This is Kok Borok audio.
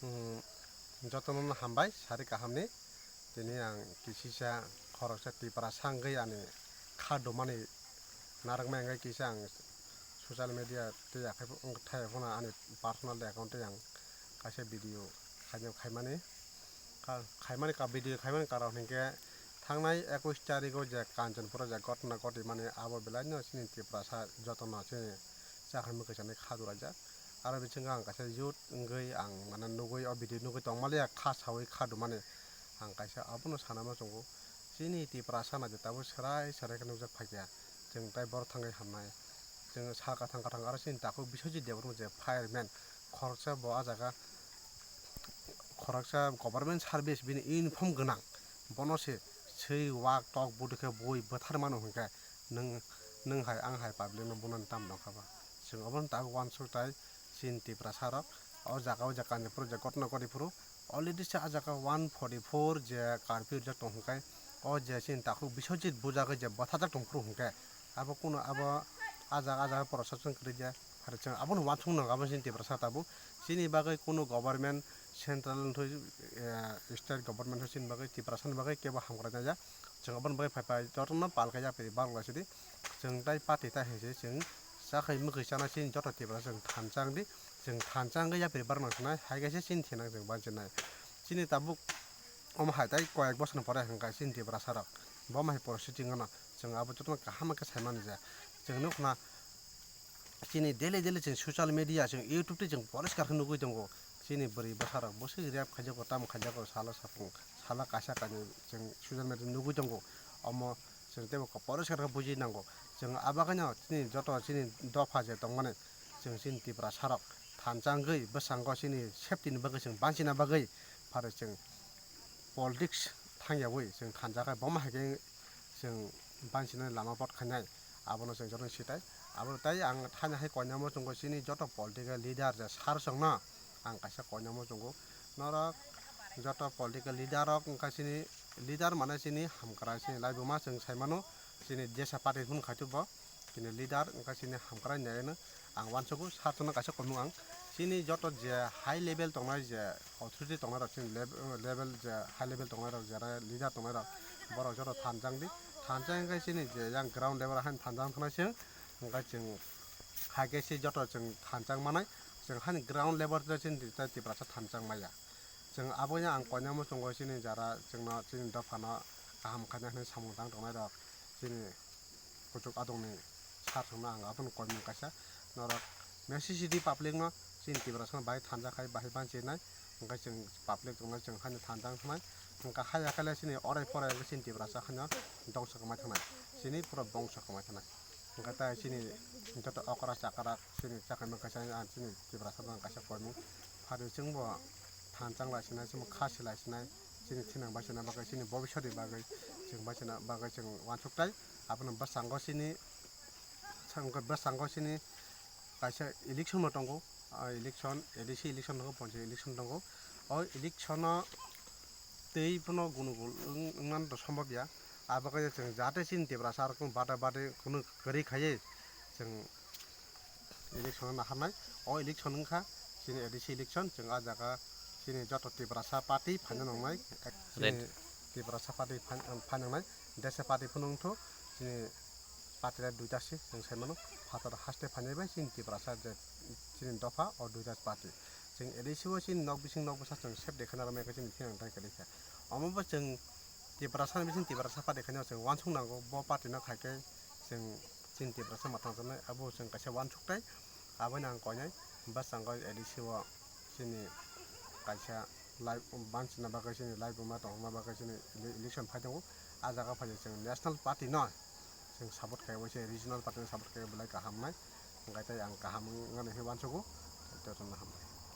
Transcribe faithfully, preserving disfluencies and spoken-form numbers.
Hmm, jotono hambai, sari kahamni. Tini ang kisisa khoroksa Tiprasa wngwi ani kha dumani narwkmai wngwi kisa ang social media tei akhai pho-, wng thai phano ani personal account tei ang kaisa video khaino khaimani. Ka-, khaimani ka video khaimani karon hinkhe thangnai ekush tarigo je Kanchanpuro je ghotona ghotimani abo belaino chini Tiprasa jotono chini chakhai mwkhwisa ni kha duraijak. Aro bisingo ang kaisa youth wngwi ang mane nugwi o video nugwi tongmaliya kha sawi kha dumani. Ang kaisa abono sanama chwngo. Chini Tiprasa naidi tabuk serai serai khe nukjak phaikha. Chwng tai borok thangwi hamnai. Chwng sal kathang kathang aro chini takhuk Biswajit Debbarma je fireman khoroksa bo ah jaga khoroksa government service bini uniform gwnang. Bono se swi wak tok budu khe bui bwthar mano hinkhe nwng, nwng hai ang hai public no bunani tam nongkha ba. Chwng obono tabuk uansuk tai chini Tiprasa rok o jaga o je Kanchanpur je ghotona ghoti phuru already se ah jaga one forty four je curfew rijak tong hinkhe o je chini takhuk Biswajit bujagwi je bwthajak tong phuru hinkhe abo kuno abo ah jaga ah jaga proshason kwrwi je. Aro chwng abono uansuk nang abo chini Tiprasa tabuk chini bagwi kuno government central wngthoi, eh, state government wngthoi chini bagwi Tiprasa ni bagwi kebo hamkrai naiya. Chwng aboni bagwi phai phai jotono pal khe yapri barok lai sidi. Chwng tai party tai hai se chwng chakhai mwkhwi chana chini joto Tiprasa chwng thansa wngdi. Chwng thansa wngwi yapri barok nang sinai hai kaisa chini thinang chwng banchinai. Chini tabuk omo hai tai koyek bosor ni pore hwnkha chini Tiprasa rok bo mai porosity wngno chwng abo jotono kaham khe saimani je. Chwng nukna chini daily daily chwng social media chwng YouTube tei chwng poriskar khe nugwi tongo. Chini bwrwi bwsarok bwswk rap khaijago, tamo khaijago, salo sapung, salo kaisa kainwi chwng social media nugwi tongo. Omo chwng teibo poriskar khe buji nango. Chwng abo haino chini joto chini dopha je tongmani chwng chini Tiprasa rok thansa wngwi bwskango chini safety ni bagwi chwng banchina bagwi phare chwng politics thangyawi chwng thansa khai bomo hai khe chwng banchina lama pot khainai. Abono chwng jotono sitai. Abo tai ang thani hai koinamo chwngkha chini joto political leader je sir chwngno ang kaisa koinamo chwngkha. Norok joto political leader rok wngkha chini leader mane chini hamkrai chini laibuma chwng saimano chini jesa party phun khaitubw chini leader wngkha chini hamkrai hinwi ang uansukgo sir chwngno kaisa koimung ang chini joto je high level tongnai je authority tongnai rok chini leb-, level je high level tongnai rok jera leader tongnai rok borok joto thansa wngdi thansa wngkhe chini je yang ground level haino thansa wngkha chwng wngkha chwng hai khe se joto chwng thansa wngmanai chwng haino ground level tei chini Tiprasa thansa wngmaya chwng abono ang koinamo chwngkha chini jara chwngno chini dophano kaham khaina hinwi samung tang tongnai rok chini kuchuk adongni sir chwngno ang abono koimung kaisa norok message di public no chini Tiprasa no bahai thansa khai bahai banchinai hwnkhe chwng public tongnai chwng haino thansa wngthanai hwnkhe haya khe le chini orai porai chini Tiprasa haino dongsa kwmai thangnai chini pura bongsa kwmai thangnai hwnkhe tai chini joto okra chakra chini chakhai mwkhai chini Tiprasa no ang kaisa koimung phari chwngbo thansa lai sinai chwngbo kha silai sinai chini thinang baisina bagwi chini bobiswt ni bagwi chwng baisina bagwi chwng uansuk tai. Abono bwskango chini, bwskango chini kaisa election bo tongo. Ah, election, A D C election tongo, panchayat election tongo. O election o tei phano gunugul wng-, wngna to sombab ya. Abo khe chwng jate chini Tiprasa rok bada badi kunu kwrwi khaiwi chwng election o naharnai. O election wngkha chini A D C election, chwng ah jaga chini joto Tiprasa party phaina nangnai. Chini Tiprasa party phan-, phaina nangnai. Desa party phano wngthu chini party le duita se chwng sai mano. Phatar haste phainai bai chini Tiprasa je chini dopha o duita party. Chwng A D C o chini nok bising nok bwsa chwng sep de khana rwmai khe chini thinang tang kwrwi kha. Omo bo chwng Tiprasa ni bising Tiprasa party khaino chwng uansuk nango, bo party no khai khe chwng chini Tiprasa mwthang jaknai, abo chwng kaisa uansuk tai. Abono ang koinai bwskango A D C o chini kaisa live bansina bagwi chini live wngma tongma bagwi chini ele-, election phai tongo. Ah jaga phai chwng national party no chwng support khai, oise regional party no support khai belai kaham nai, hwnkhe tei ang kaham wngmani hinwi uansugo, jotono hambai.